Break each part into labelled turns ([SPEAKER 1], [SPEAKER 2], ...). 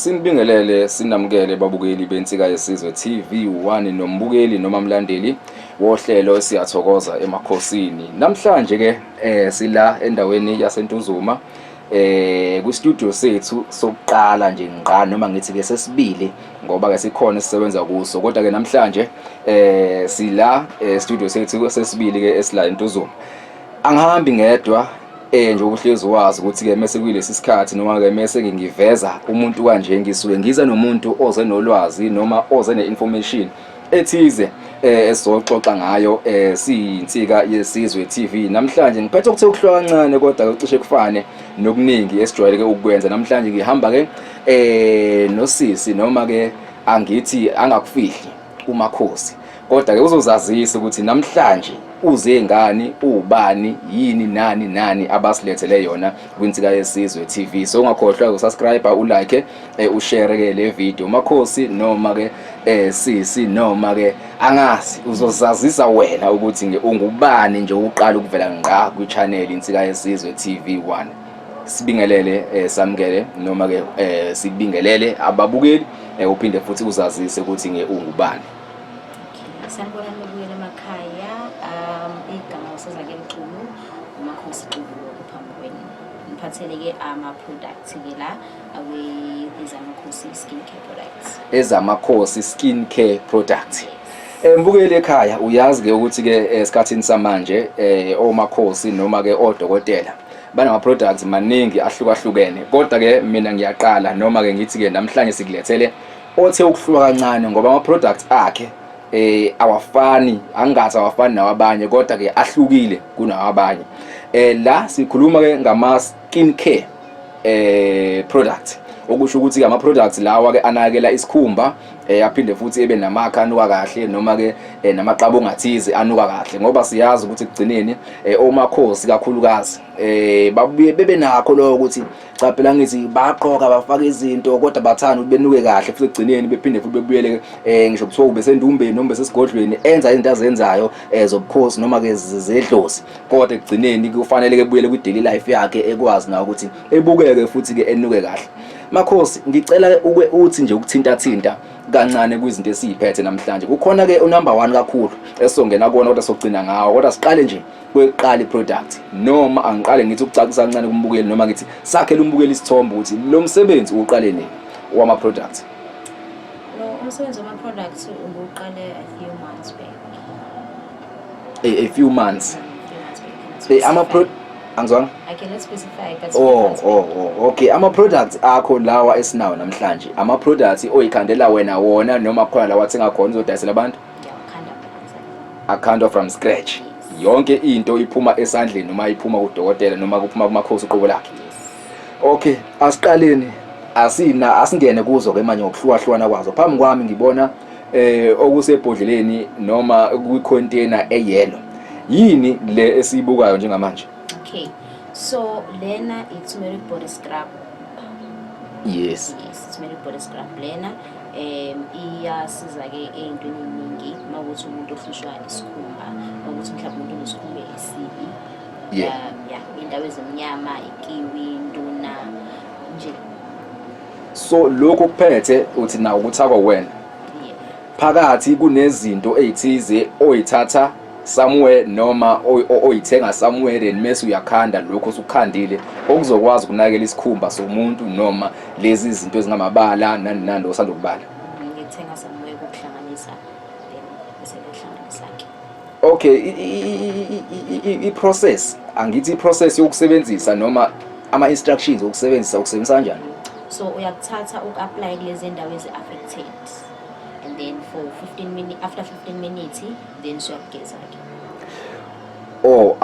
[SPEAKER 1] Sinibingelele, sinamukele babukeli beNsika Yesizwe TV1 nombukeli noma mlandeli wohlelo Siyathokoza Emakhosini. Namhlanje ke sila endaweni yaseNtuzuma ku studio sethu sokuqala nje ngqa, noma ngithi ke sesibili, ngoba ke sikhona esisebenza kuso, kodwa ke namhlanje sila studio sethu sesibili ke esila eNtuzuma. Angihambi ngedwa, nje uhlezi wazi ukuthi ke mase kuyilesi sikhathi noma ke mase ngiveza umuntu kanje, ngisuke ngiza nomuntu oze nolwazi noma oze ne-information ethize esizoxoxa ngayo siyiNsika Yesizwe TV. Namhlanje ngiphethe ukuthe ukuhluka kancane, kodwa kucishe kufane nokuningi esijwayeleke ukukwenza. Namhlanje ngihamba ke nosisi, noma ke angithi angakufihli umakhosi, kodwa ke uzozazisa ukuthi namhlanje uze ngani, ubani, yini, nani nani abasilethele yona kwiNsika Yesizwe TV. So ungakhohlwa ukusubscribe, ulike, ushare ke le video. Makhosi, noma ke sisi, noma ke angazi, uzozazisa wena ukuthi nge ungubani nje uqala ukuvela ngqa kwi-channel Insika Yesizwe TV1. Sibingelele, samukele, noma ke sibingelele ababukeli, uphinde futhi uzazise ukuthi nge ungubani.
[SPEAKER 2] Sanibona nibuyele emakhaya. Igama uSizakele Xulu, uMakhosi Xulu lokho phambi kwenu. Ngiphathele-ke ama-products-ke la awe Ezamakhosi Skin Care Products.
[SPEAKER 1] Ezamakhosi Skin Care Product. Mbukeli ekhaya, uyazi ke ukuthi ke esikhathini samanje omakhosi noma ke odokotela banama products maningi ahlukahlukene, kodwa ke mina ngiyaqala, noma ke ngithi ke namhlanje sikulethele othe ukuhluka kancane, ngoba ama products akhe awafani, angathi awafani nawabanye, kodwa ke ahlukile kunawabanye. La sikhuluma ke ngama skin care product, okusho ukuthi ama products lawa ke anakekela isikhumba, aphinde futhi ebe namakha anuka kahle, noma ke namaqabunga athize anuka kahle, ngoba siyazi ukuthi ekugcineni omakhosi kakhulukazi babuye bebe nakho lokho ukuthi cha, phela ngithi baqoka, bafaka izinto, kodwa bathanda ukuthi benuke kahle futhi ekugcineni bephinde futhi bebuyele, ngisho kuthiwa ubesendumbeni noma besesigodlweni enza izinto azenzayo zobukhosi noma ke zedlozi, kodwa ekugcineni kufanele ke buyele kwi-daily life yakhe, ekwazi na ukuthi ebukeke futhi ke enuke kahle. Makhosi, ngicela uke uthi nje ukuthinta thinta kancane kwizinto esiyiphethe namhlanje. Kukhona ke unumber 1 kakhulu esizongena kuwona, kodwa sokugcina ngawo, kodwa siqale nje kweqala iproduct, noma angiqale ngithi ukucacisa kancane kumbukeli, noma ngithi sakhele umbukeli isithombe ukuthi lo msebenzi uqale nini wama products.
[SPEAKER 2] Lo umsebenzi wama-products ubuqale a few months back.
[SPEAKER 1] A few months.
[SPEAKER 2] A few months back. Cannot
[SPEAKER 1] Ama pro
[SPEAKER 2] specify.
[SPEAKER 1] Angizwanga.
[SPEAKER 2] I cannot specify, but few
[SPEAKER 1] Oh,
[SPEAKER 2] months back.
[SPEAKER 1] oh, okay. Ama products akho lawa esinawo namhlanje, ama products oyikhandela wena wona, noma khona lawa athenga khona uzodayisela abantu?
[SPEAKER 2] Ngiyawakhanda mina.
[SPEAKER 1] Akhandwa from scratch?
[SPEAKER 2] Yes.
[SPEAKER 1] Yonke into iphuma esandleni, noma iphuma kudokotela, noma kuphuma kumakhosi uqobo lakhe?
[SPEAKER 2] Yes.
[SPEAKER 1] Okay, asiqaleni, asina asingene kuzo ke manje ngokuhlukahlukana kwazo. Phambi kwami ngibona okusebhodleleni noma kwi-container eyellow. Yini le esiyibukayo njengamanje?
[SPEAKER 2] Okay. So lena i-turmeric body scrub. Yes, turmeric body scrub lena iyasiza ke ey'ntweni ey'ningi uma kuwukuthi umuntu ohlushwa isikhumba, uma kuwukuthi mhlawumbe umuntu onesikhumba esibi. Yeah, iy'ndawo ezimnyama, ikiwi, intuna nje.
[SPEAKER 1] So lokhu kuphethe uthi nawo ukuthakwa wena?
[SPEAKER 2] Yeah.
[SPEAKER 1] Phakathi kunezinto ezithize oyithatha somewhere noma oyithenga somewhere, then mase uyakhanda lokho osukukhandile okuzokwazi ukunakekela isikhumba somuntu, noma lezi zinto ezingamabala nani nani osanda ukubala?
[SPEAKER 2] Ngithenga somewhere kokuhlanganisa, then bese ngiyahlanganisa-ke.
[SPEAKER 1] Okay, i-process, angithi i-process yokusebenzisa noma ama-instructions okusebenzisa, ukusebenzisa kanjani?
[SPEAKER 2] So uyakuthatha uku-apply kulezi ndawo ezi-affected, and then for 15 minutes, after 15 minutes then suyakugeza-ke.
[SPEAKER 1] Oh,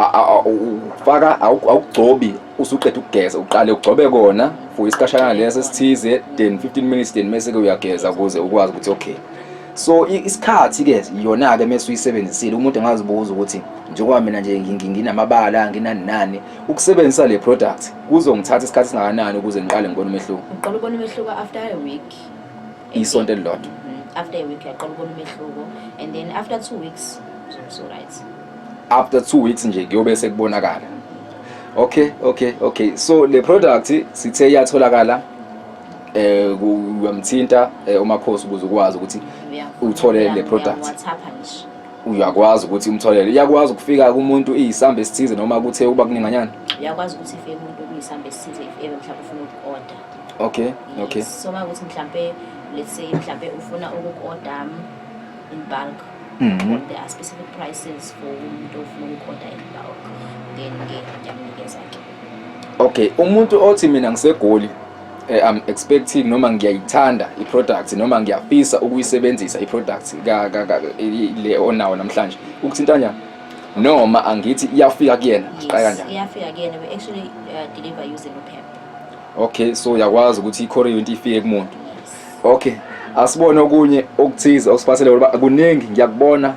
[SPEAKER 1] ufaka, awugcobi usuqeda ukugeza, uqale ugcobe kona for isikhashana leso esithize, then 15 minutes, then mase ke uyageza ukuze ukwazi ukuthi okay. So isikhathi ke iyona ke mase uyisebenzisile, umuntu engazibuza ukuthi njengoba mina nje nginamabala, nginani nani, ukusebenzisa le product kuzongithatha isikhathi esingakanani ukuze ngiqale ngibone umehluko?
[SPEAKER 2] Uqala ubona umehluko after a week.
[SPEAKER 1] Isonto elilodwa?
[SPEAKER 2] After a week uyaqala ubona umehluko, and then after 2 weeks uzobe so right.
[SPEAKER 1] After 2 weeks nje kuyobe sekubonakala. Okay, so le product sithe iyatholakala Uyamthinta uMakhosi ukuze ukwazi ukuthi uthole le product.
[SPEAKER 2] WhatsApp nje.
[SPEAKER 1] Uyakwazi ukuthi umtholele. Iyakwazi ukufika kumuntu iyisamba esithize noma kuthe ukuba kuninganyana?
[SPEAKER 2] Uyakwazi ukuthi ifike kumuntu kuyisamba esithize if ever mhlawumbe ufuna uku-order.
[SPEAKER 1] Okay.
[SPEAKER 2] So makuthi mhlambe, let's say mhlambe ufuna uku-order in bulk, there are specific prices for umuntu ofuna uku-order in bulk, then ke ngiyamnikeza ke.
[SPEAKER 1] Okay, umuntu othi mina ngiseGoli, I'm expecting noma ngiyayithanda i-product noma ngiyafisa ukuyisebenzisa i-product le onawo namhlanje, ukuthinta kanjani? Noma angithi iyafika kuyena, siqala kanjani?
[SPEAKER 2] Iyafika kuyena. We actually deliver using uPEP.
[SPEAKER 1] Okay, so uyakwazi ukuthi i-courier into ifike kumuntu.
[SPEAKER 2] Yes.
[SPEAKER 1] Okay, asibone okunye okuthize okusiphathele ngoba kuningi ngiyakubona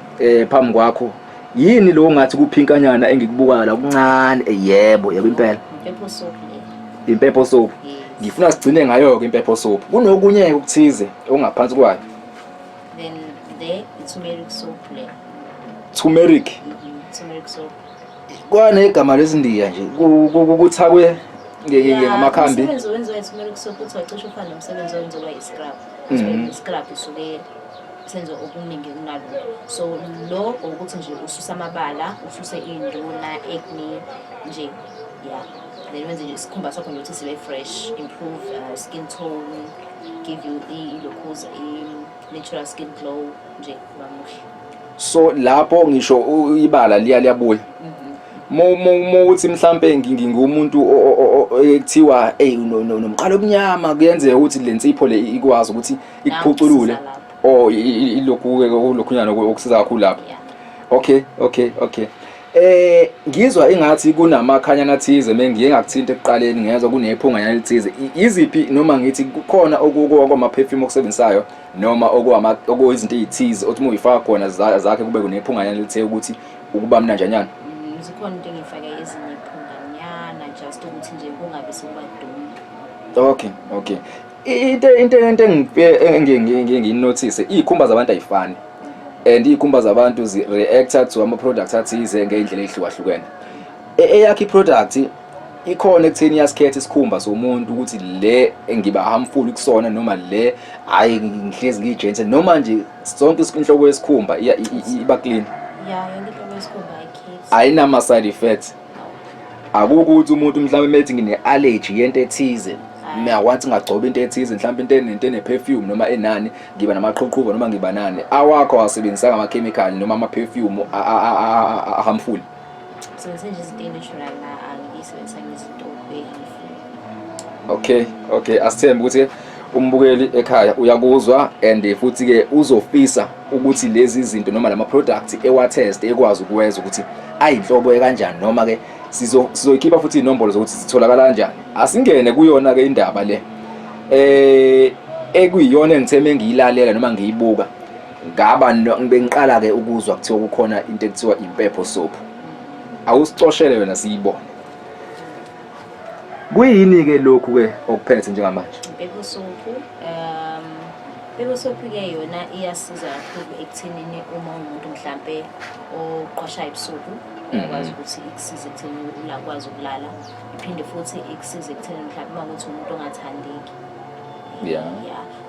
[SPEAKER 1] phambi kwakho. Yini lo ngathi kuphinkanyana engikubukayo la kuncane? Yebo, yebo impela.
[SPEAKER 2] Impepho soap le.
[SPEAKER 1] Impepho soap.
[SPEAKER 2] Yes.
[SPEAKER 1] Ngifuna sigcine ngayo ke impepho soap. Kunokunye okuthize okungaphansi kwayo.
[SPEAKER 2] Then there i-turmeric soap le.
[SPEAKER 1] Turmeric.
[SPEAKER 2] Turmeric soap.
[SPEAKER 1] Kwanegama lesindiya nje kuthakwe ngamakhambi.
[SPEAKER 2] Umsebenzi owenziwa i-turmeric soap uthi wacishe ufane nomsebenzi owenziwa i-scrub. I-scrub isuke senze okuningi kunalo. So lo ukuthi nje ususa amabala, ususe iy'nduna, acne nje, yeah. Then wenze nje isikhumba sakho nje ukuthi sibe fresh, improve skin tone, give you ilokhuza i-natural skin glow nje, uba muhle.
[SPEAKER 1] So lapho ngisho ibala liya liyabuya. Mo uthi mhlambe ngingumuntu ekuthiwa hey nomqalo omnyama, kuyenzeka ukuthi le nsipho le ikwazi ukuthi ikuphuculule
[SPEAKER 2] Nakusiza lapho.
[SPEAKER 1] Or ilokhu lokhunyana okusiza kakhulu lapho.
[SPEAKER 2] Yeah.
[SPEAKER 1] Okay. Ngizwa ingathi kunamakhanyana athize mengiye ngakuthinta ekuqaleni, ngezwa kunephunganyana elithize. Iziphi noma ngithi kukhona okuko kwama perfume okusebenzisayo noma okwama okuyizinto ezithize othi uma uyifaka khona zakhe kube kunephunganyana elithe ukuthi ukuba mnanjanyana?
[SPEAKER 2] Zikhona into engifake ezinye iphunganyana just ukuthi nje kungabe sekuba dumi.
[SPEAKER 1] Okay. Into engifike ngiyinotice, izikhumba zabantu ayifani. And izikhumba zabantu zi reacta to ama products athize ngeindlela ezihlukahlukene. Eyakhe i-product ikhona ekutheni iyasikhetha isikhumba somuntu ukuthi le engiba harmful kusona noma le hayi ngihlezi ngiyigentle, noma nje sonke inhlobo yesikhumba iba clean?
[SPEAKER 2] Yeah, yonke inhlobo yesikhumba ayikhethi.
[SPEAKER 1] Ayinama side effects? Akukho ukuthi umuntu mhlawumbe methi ngine allergy yento ethize, mina wathi ngagcoba into ethize, mhlawumbe into enento ene perfume noma enani, ngiba namaqhuqhuva noma ngiba nani? Awakho awasebenzisanga ama chemical noma ama perfume a harmful?
[SPEAKER 2] Sebenzise nje izinto ey'natural la, angiyisebenzisanga izinto eyi-harmful.
[SPEAKER 1] Okay, asithembe ukuthi umbukeli ekhaya uyakuzwa and futhi ke uzofisa ukuthi lezi zinto noma lama products ewatest, ekwazi ukuweza ukuthi ayinhlobo ekanjani, noma ke sizoyikhipha futhi inombolo zokuthi sitholakala kanjani. Asingene kuyona ke indaba le ekuyiyona engitheme ngiyilalela noma ngiyibuka ngaba bengiqala ke ukuzwa kuthiwa kukhona into ekuthiwa impepho soap. Awusicoshele wena siyibone. Kuyini ke lokhu ke okuphethe njengamanje?
[SPEAKER 2] Impepho soap, impepho soap ke yona iyasiza kakhulu ekuthenini uma umuntu mhlambe oqwasha ebusuku, uyakwazi ukuthi ikusize ekutheni ulakwazi ukulala, iphinde futhi ikusize ekutheni mhlawumbe uma kuthi umuntu ongathandeki. Yeah,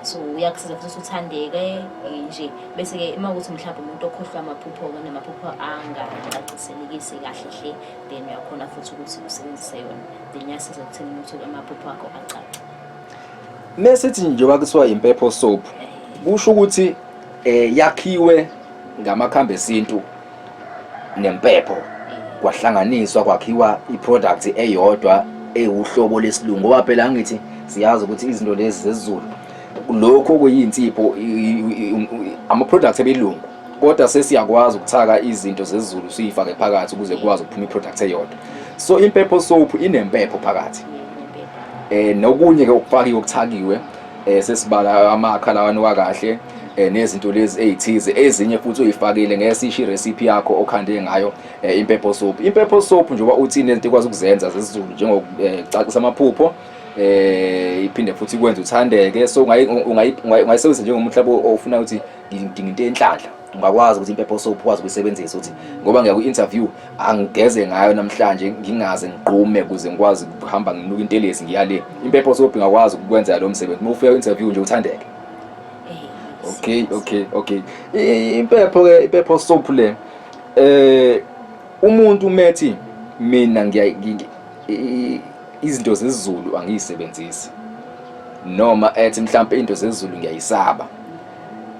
[SPEAKER 2] so uyakusiza futhi uthandeke nje, bese ke uma kuthi mhlawumbe umuntu okhohlwa amaphupho namaphupho angacaciselekisi kahle hle, then uyakhona futhi ukuthi usebenzise yona, then iyasiza ekutheni ukuthi amaphupho akho acace.
[SPEAKER 1] Mesithi njengoba kuthiwa impepho soap, kusho ukuthi yakhiwe ngamakhambi esintu nempepho, kwahlanganiswa kwakhiwa iproduct eyodwa ewuhlobo lesilungu, ngoba phela angithi siyazi ukuthi izinto lezi zesiZulu, lokho okuyinsipho, ama products ebelungu, kodwa sesiyakwazi ukuthaka izinto zesiZulu siyifake phakathi ukuze kukwazi ukuphuma iproduct eyodwa. So impepho soap inempepho phakathi nokunye ke okufakiwe okuthakiwe, sesibala amakha lawa anuka kahle, nezinto lezi ezithize ezinye futhi uyifakile. Ngeke sisho irecipe yakho okhande ngayo impepho soap. Impepho soap njengoba uthi inezinto ekwazi ukuzenza zesiZulu njengokucacisa amaphupho. Iphinde futhi ikwenze uthandeke, so ungayisebenzisa njengomuntu mhlawumbe ofuna ukuthi ngidinga into enhlanhla. Ungakwazi ukuthi impepho soap ukwazi ukuyisebenzisa ukuthi ngoba ngiya kwi-interview, angigeze ngayo namhlanje, ngingaze ngigqume ukuze ngikwazi ukuhamba nginuka intelezi ngiya le. Impepho soap ingakwazi ukukwenza lo msebenzi, uma ufika kwi-interview nje uthandeke. Okay, impepho ke, impepho soap le, umuntu methi mina ngiya izinto zesiZulu angiyisebenzisi, noma ethi mhlambe into zesiZulu ngiyayisaba,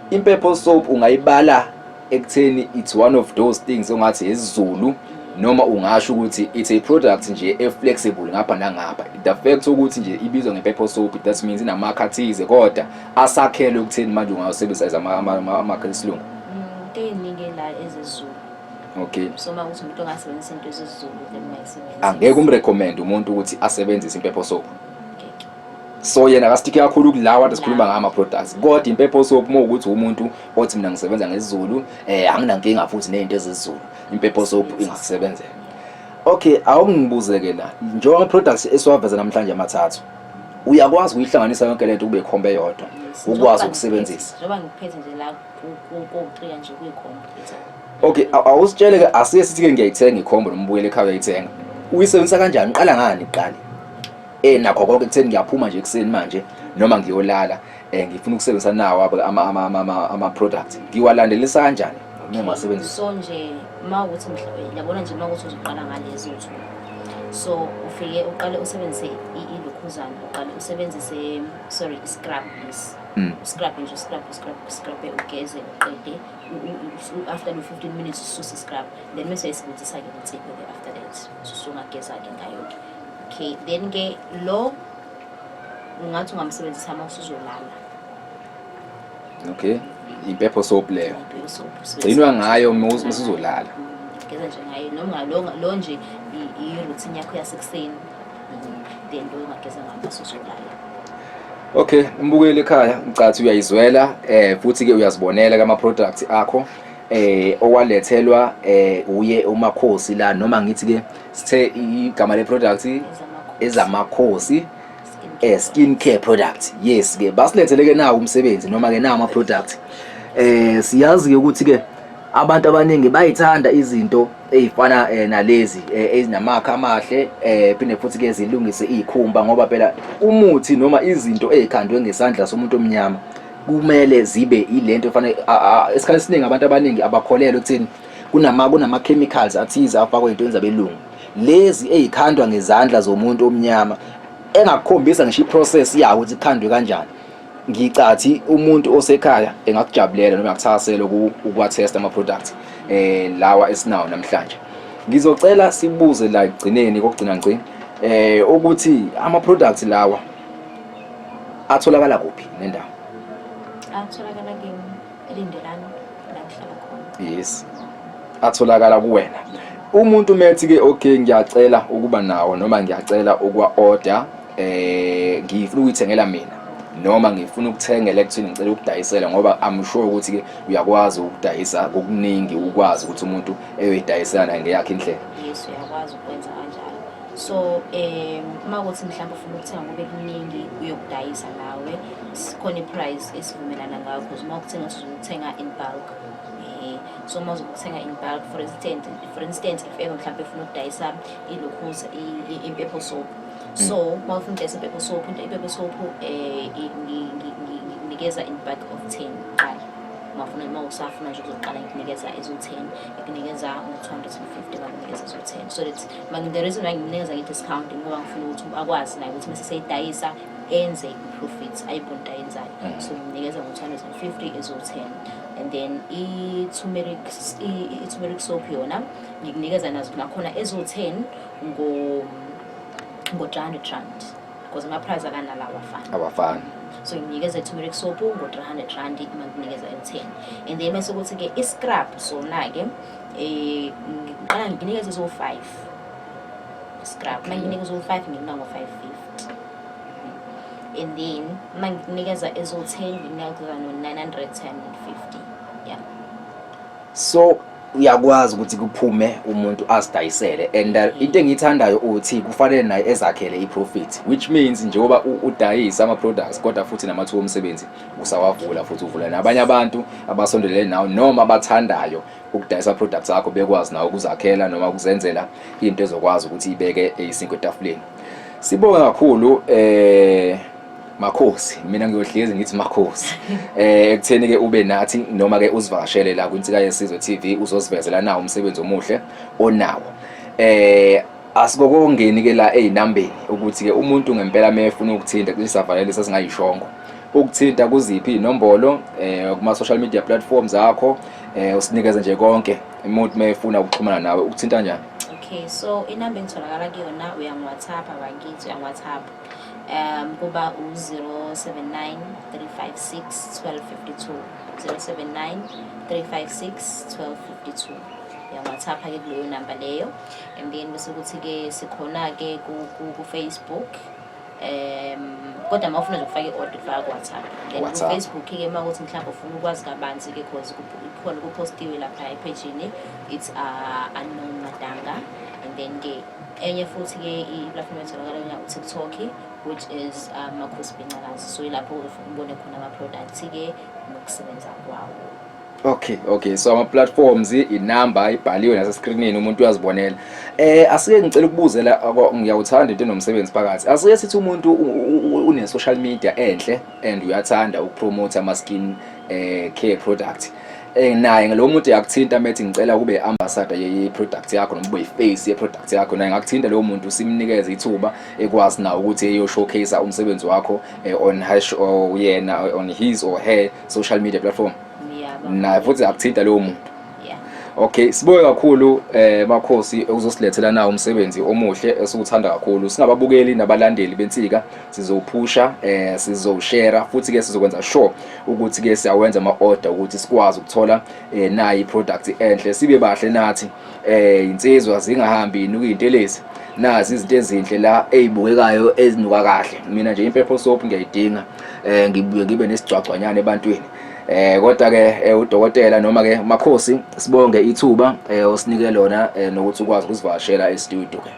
[SPEAKER 1] impepho soap ungayibala ekutheni it's one of those things ongathi isiZulu, noma ungasho ukuthi it's a product nje e-flexible ngapha nangapha? The fact ukuthi nje ibizwa ngempepho soap, that means inamakha athize, kodwa asakhelwe ekutheni manje ungawasebenzisa amakha esilungu.
[SPEAKER 2] Into ey'ningi la ezesiZulu. So uma kuthi umuntu ongasebenzisa into ezesiZulu, then ungayisebenzisa.
[SPEAKER 1] Angeke umrecommend umuntu ukuthi asebenzise impepho soap?
[SPEAKER 2] Ngeke.
[SPEAKER 1] So yena akasticke kakhulu kulawa ade sikhuluma ngawo ama-products, kodwa impepho soap, uma ukuthi umuntu othi mina ngisebenza ngesiZulu, anginankinga futhi ney'nto ezesiZulu, impepho soap ingakusebenzela. Okay, awungibuze-ke la, njengoba ama-products esiwaveza namhlanje amathathu, uyakwazi ukuyihlanganisa yonke lento kube ikhombo eyodwa?
[SPEAKER 2] Yes.
[SPEAKER 1] Ukwazi ukusebenzisa.
[SPEAKER 2] Njengoba ngikuphethe nje la kokucika nje kuyikhombo.
[SPEAKER 1] Okay, awusitshele-ke, asiye sithi-ke ngiyayithenga ikhombo, nombukeli ekhaya uyayithenga, uyisebenzisa kanjani? Uqala ngani kuqala, nakho konke ekutheni ngiyaphuma nje ekuseni manje noma ngiyolala, ngifuna ukusebenzisa nawo ama-product, ngiwalandelisa kanjani uma ngiwasebenzisa?
[SPEAKER 2] So nje uma ukuthi yabona nje, uma ukuthi uzoqala ngalezo two, so ufike uqale usebenzise ilokhuzana, uqale usebenzise, sorry, i-scrub lesi. Scrub nje, scrub, scrub, scrub, ugeze, uqede, after no 15 minutes ususe scrub, then bese uyayisebenzisa-ke insipho-ke after that, usungageza-ke ngayo-ke. Okay, then-ke lo ungathi ungamsebenzisa uma usuzolala.
[SPEAKER 1] Okay, impepho soap leyo?
[SPEAKER 2] Impepho soap.
[SPEAKER 1] Gcinwa ngayo uma usuzolala.
[SPEAKER 2] Geza nje ngayo, noma lo nje i-routine yakho yasekuseni, then lo ungageza ngayo uma usuzolala.
[SPEAKER 1] Okay, umbukeli ekhaya, ngicathi uyayizwela, futhi ke uyazibonela kama products akho owalethelwa uye umakhosi la, noma ngithi ke sithe igama le product?
[SPEAKER 2] Ezamakhosi.
[SPEAKER 1] Ezamakhosi skin care product. Yes ke, basilethele ke nawo umsebenzi noma ke nawo ama product. Siyazi ke ukuthi ke abantu abaningi bayithanda izinto ezifana nalezi ezinamakha amahle, phinde futhi ke zilungise izikhumba, ngoba phela umuthi noma izinto ezikhandwe ngesandla somuntu omnyama kumele zibe ilento efanele. Esikhathi esiningi abantu abaningi abakholelwa ekutheni kunama chemicals athize afakwe ey'ntweni zabelungu. Lezi ey'khandwa ngezandla zomuntu omnyama, engakukhombisa ngisho i-process yawo ukuthi ikhandwe kanjani, ngicathi umuntu osekhaya engakujabulela noma engakuthakasela ukuwathesta ama-products lawa esinawo namhlanje. Ngizocela sibuze la ekugcineni kokugcina ngci ukuthi ama-products lawa atholakala kuphi nendawo?
[SPEAKER 2] Atholakala kimi eLindelani, la ngihlala khona.
[SPEAKER 1] Yes, atholakala kuwena. Umuntu methi ke okay, ngiyacela ukuba nawo, noma ngiyacela ukwa order, ngifuna ukuyithengela mina, noma ngifuna ukuthengela ekuthini ngicela ukudayisela, ngoba I'm sure ukuthi ke uyakwazi ukudayisa kokuningi, ukwazi ukuthi umuntu eyoyidayisela naye ngeyakhe indlela.
[SPEAKER 2] Yes, uyakwazi ukwenza kanjalo. So uma kuthi mhlawumbe ufuna ukuthenga kube kuningi uyokudayisa nawe, sikhona i-price esivumelana ngayo, because uma ukuthenga sizokuthenga in bulk. So uma uzokuthenga in bulk, for instance if ever mhlawumbe ufuna ukudayisa ilokhuza impepho soap, so uma ufuna ukudayisa impepho soap, into impepho soap ngikunikeza in bulk of 10 kuqala. Uma usafuna nje ukuzoqala, ngikunikeza ezo-10, ngikunikeza ngo-250 uma ngikunikeza ezo-10, so that the reason why ngimnikeza nge-discount ngoba ngifuna ukuthi akwazi naye ukuthi mase seyidayisa enze i-profit, ayibone into ayenzayo. So ngimnikeza ngo-250 ezo-10, and then i-turmeric soap yona ngikunikeza nazo nakhona ezo-10 ngo-300 rand, because ama-price akanalawo afana.
[SPEAKER 1] Abafani.
[SPEAKER 2] So nginikeza i-turmeric soap ngo-300 rand uma ngikunikeza ewu-10, and then bese kuthi-ke i-scrub sona-ke ngiqala nginikeza ezo-5 scrub. Uma nginikeza ezo-5, ngikunika ngo-550, and then uma ngikunikeza ezo-10, ngikunikeza no-950, yeah.
[SPEAKER 1] So Uyakwazi ukuthi kuphume umuntu azidayisele and into engiyithandayo uthi kufanele naye ezakhele i-profit, which means njengoba udayisa ama-products kodwa futhi namathuba omsebenzi usawavula, futhi uvula nabanye abantu abasondelene nawe noma abathandayo ukudayisa products akho, bekwazi nawe ukuzakhela noma ukuzenzela into ezokwazi ukuthi ibeke isinkwa etafuleni. Sibonge kakhulu, Makhosi. Mina ngiyohlezi ngithi Makhosi ekutheni ke ube nathi noma ke uzivakashele la kwiNsika Yesizwe TV, uzosivezela nawo umsebenzi omuhle onawo. Asikokongeni ke la ezinambeni ukuthi ke umuntu ngempela mefuna ukuthinta, kusavalele sesingayishongo ukuthinta kuziphi inombolo kuma social media platforms akho, usinikeze nje konke. Umuntu mefuna ukuxhumana nawe ukuthinta kanjani?
[SPEAKER 2] Okay, so inamba engitholakala kuyona, uyangi-WhatsApp abakithi, uyangi-WhatsApp kuba u-079 356 1252, 079 356 1252. Uyangi-WhatsApp-ke kuleyo namba leyo and then bese kuthi-ke sikhona-ke ku-Facebook, kodwa uma ufuna nje ukufaka i-order, ufaka ku-WhatsApp, then
[SPEAKER 1] WhatsApp.
[SPEAKER 2] ku-Facebook-ke uma kuthi mhlawumbe ufuna ukwazi kabanzi-ke, cause khona kuphostiwe lapha ephejini, it's Unknown Madanga. And then-ke enye futhi-ke i-platform etholakala yona u-TikTok, which is Makhosi Bencakazi. So ilapho ubone khona ama-products-ke nokusebenza kwawo.
[SPEAKER 1] Okay, so ama platforms, inamba ibhaliwe nasescreenini, umuntu uyazibonela. Asike ngicela ukubuzela, ngiyawuthanda into enomsebenzi phakathi. Asike sithi umuntu une social media enhle and uyathanda ukupromote ama skin care product. Naye lo muntu yakuthinta methi ngicela kube ambassador ye product yakho noma ube face ye product yakho, naye ngakuthinta lowo muntu, simnikeze ithuba ekwazi nawo ukuthi eyo showcase umsebenzi wakho on hash or yena on his or her social media platform?
[SPEAKER 2] Yabo.
[SPEAKER 1] Naye futhi akuthinta lowo muntu?
[SPEAKER 2] Yeah.
[SPEAKER 1] Okay, sibuke kakhulu, Makhosi, ukuzosilethela nawo umsebenzi omuhle esiwuthanda kakhulu. Singababukeli nabalandeli beNsika sizophusha, sizoshare, futhi ke sizokwenza sure ukuthi ke siyawenza ama order ukuthi sikwazi ukuthola nayi product enhle, sibe bahle nathi. Insizwa zingahambi inuka izintelezi, nazi izinto ezinhle la ezibukekayo ezinuka kahle. Mina nje impepho soap ngiyayidinga, ngibuye ngibe nesigcwagcwanyana ebantwini. Kodwa ke udokotela noma ke Makhosi, sibonge ithuba osinike lona nokuthi ukwazi ukuzivakashela e-studio ke.